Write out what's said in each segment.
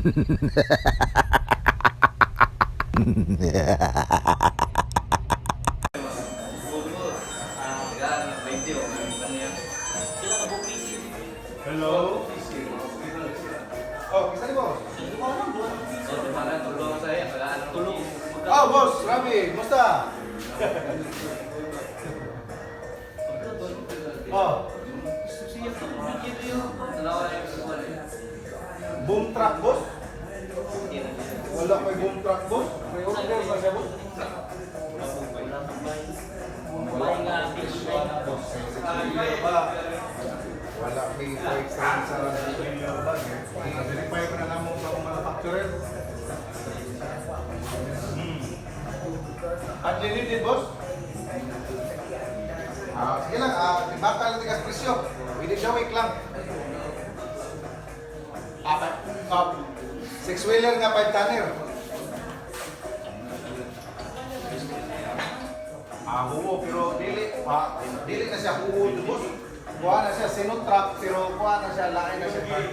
Hello? Oh, kisa ni boss? Oh, boss, Rabi, musta? Oh. Boom truck, boss? Wala may boom truck, boss? May order ba siya, boss? Wala na, boss. Ba? Wala may price range sa bag eh. Na-verify ko na namo sa akong manufacturer. Unlimited, boss? Ah, sige lang, ibaka lang tigas presyo. Within the week lang. Ah, six wheeler nga 5 tonner. Ah, huo, pero dili pa, dili na siya huo, boss. Kuha na siya Sinotruk, pero kuha na siya lain na siya truck.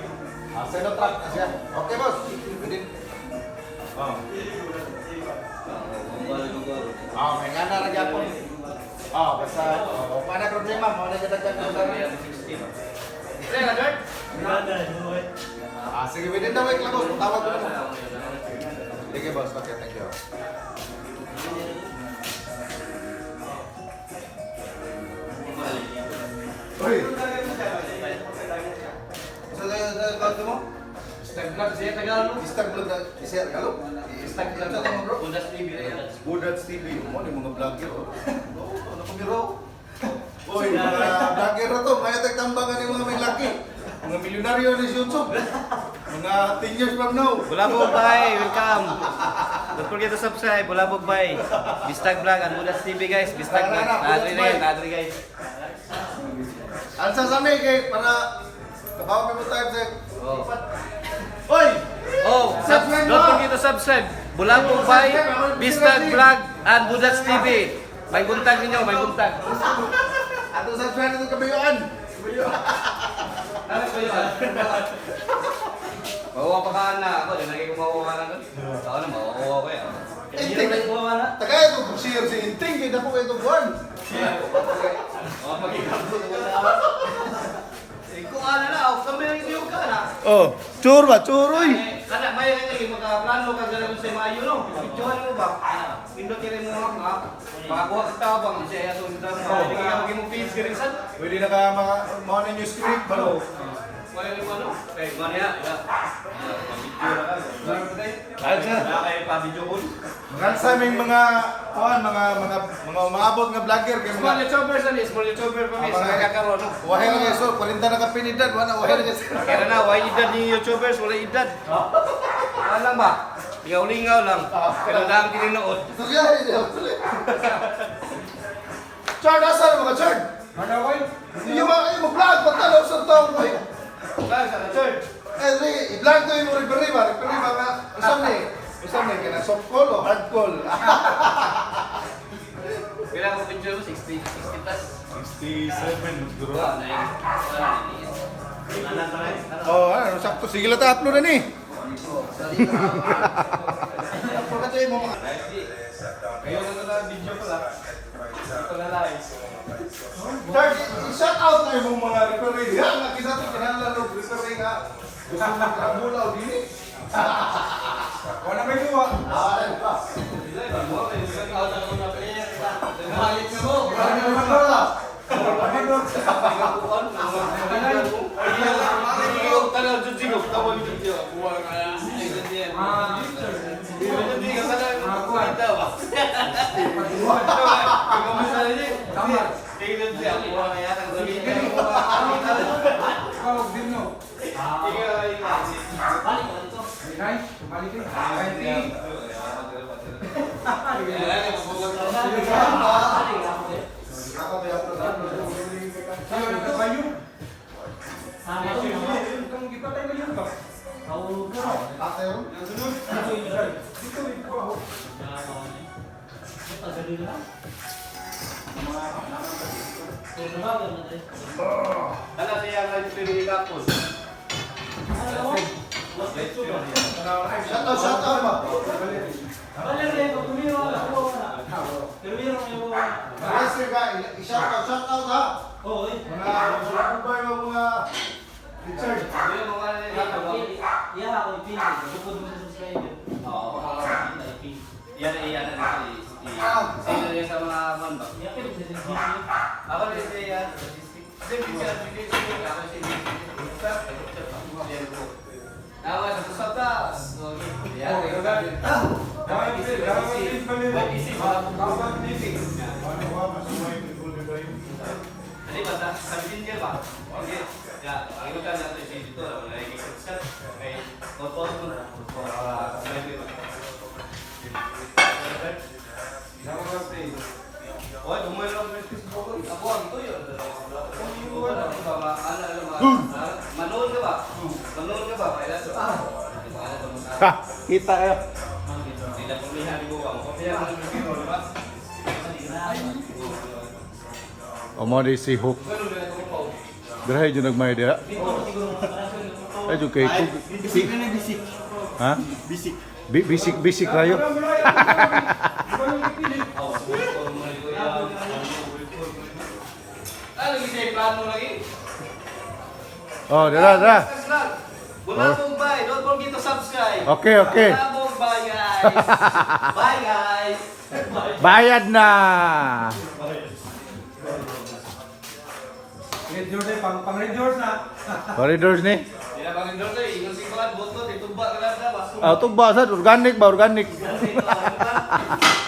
Ah, Sinotruk na siya. Okay, boss. Within. Oh. Ah, may nga na ra gyapon. Ah, basta oh, wala na problema, mo na kadagdag na Ah, sige, within the week lang, boss. Tawag ko na mo. Sige, boss. Okay, thank you. Uy! Sa sa mo? Stag vlog siya Tagalog. Istag vlog na siya Tagalog. Istag vlog sa mo, bro. Budas TV na yan. Budats TV. Mo ni mga vlogger oh. Oo, ano ko biro? Uy, mga vlogger na to, may tagtambangan ni mga may laki. Mga milyonaryo ni YouTube. Mga 10 years from now. Bulabog Bay, welcome. Don't forget to subscribe, Bulabog Bay. Bistag Vlog and Budas TV, guys, Bistag Vlog. Nadri na yan, nadri, guys. Alsa sa mi kay para kabaw mo tayo sa Oh. Oy! Oh, don't forget to subscribe. Bulabog Bay, Bistag Vlog and Budas TV. May buntag ninyo, may buntag. Ato sa subscribe nito kabayuan. Ano ba yun? Makuha pa ka na ako, di lagi ko makuha na doon. Ako na, makukuha ko yan. Inting. Tagay ko share si Inting kay dako kay buwan. Oh, Eh, kung ano na, off kami lang yung ka na. Oh, chur ba churoy. Eh, kana may kay magkaplano ka ganun sa maayo no. Picturean mo ba? Pindot kay mo mga mga makakuha ka tabang siya ato sa mga hindi ka maging page ka rin sad. Pwede na ka mga mga ninyo script ba no? Wala yung ano? Eh, mo niya. Alsa. Kay pa video call. Mga sa aming mga kuan mga mga umaabot nga vlogger kay Small mga YouTuber sa ni, small YouTuber pa mi Ah, sa kakaroon no. Wahay lang guys, so 40 na ka pinidad, wala wahay lang guys. Kaya na, why edad ni YouTubers, wala edad. Wala lang ba? Lingaw-lingaw lang. Pero dang tininood. Chard, asa mga Chard? Hindi yung mga kayo mag-vlog, patalo sa taong ko. Vlog sa church. Eh, di, i-vlog to yung referee ba? Referee ba nga? Usam ni? Usam ni? Kaya soft call o hard call? Kailangan ko picture mo, 60, 60 plus. 67 siguro. Wala na yun. Wala na yun. Oh, ano, sakto. Sige lang tayo, upload na ni. Upload na tayo mo mga... Ngayon na na video pala. Ito na live. Chard, i-shout out na yung mga referee. Yan, nakita ito, kinahanglan og referee nga. Gusto mo magtrabula o dili? Wala may kuha. Ah, ayun pa. Malit na mo. Marami naman wala. Ikaw, din no. Nay, balik eh. Sa'yo, nagkabayo. Kung gipatay mo yun ba? Ate, oh. Dito, dito ako. Ano siya nga yung pinigapon? Shout out, shout out ba? Yes, sir, ka. I-shout out, shout out ha. Mga mga yung mga Richard. Hindi mo nga Oo. Yan ay yan ang sino yan sa mga man ba? Ako rin siya yan. Kasi siya ako si Tama, sa usap ka. Yan. Ano ba, mas may people di ba yun? Ano ba, sa Ginger ba? Okay. Ya, ang iba natin si dito, nakikita. Okay. Totoo mo na. Oy, dumay lang sa Facebook. Ako ang tuyo. Manood ka ba? Manood ka ba? Kailan to? Ha, kita kayo. Hindi na pumihan ni Buwang. Pumihan mo ng di ba? O mo di si Hook. Dirahe jud nagmay dira. Ay jud kay kug. Bisik na bisik. Ha? Bisik. Bisik bisik kayo. Ah, lagi siya plano lagi. Oh, dira dira. Wala bye. Don't forget to subscribe. Okay. Wala bye, guys. Bye, guys. Bayad na. Red George ay pang pang Red George na. Corridors ni. Hindi na pang endorse eh. Ingon si Kuan, boto, tituba ka lang na ba? Ah, tuba sad organic ba organic. Kasi ito, ano ba?